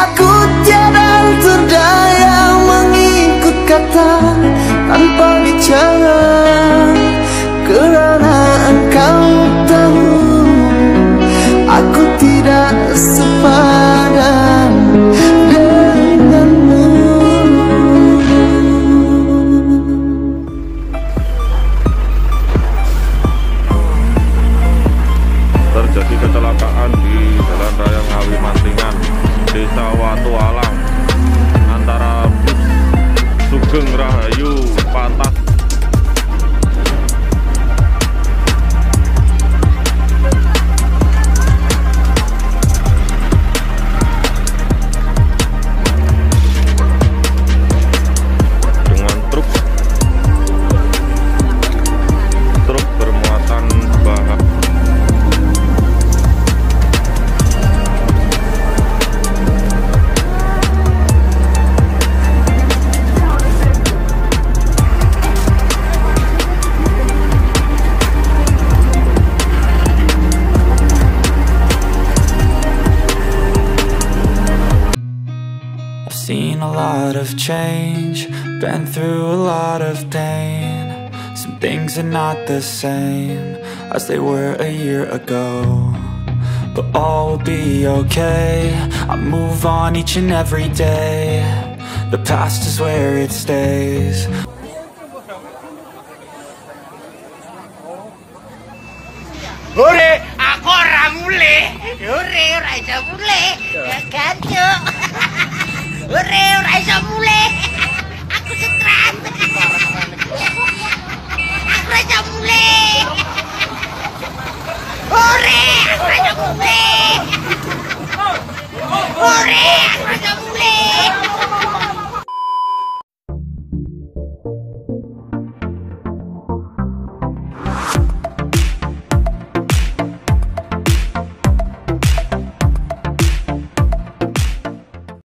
Aku tiada terdaya mengikut kata tanpa bicara, kerana engkau tahu aku tidak sepadan denganmu. Terjadi kecelakaan di Jalan Raya Ngawi Mantingan, Desa Watualang, antara bus Sugeng Rahayu patah dengan truk bermuatan bahan. Seen a lot of change, been through a lot of pain. Some things are not the same as they were a year ago, but all will be okay. I move on each and every day. The past is where it stays. Hore, aku ora mulih. Hore, ora iso mulih. Gancuk. Hore, ora iso mulih. Aku stres. Aku ora iso mulih. Hore, aku ora iso mulih. Hore, aku ora iso mulih.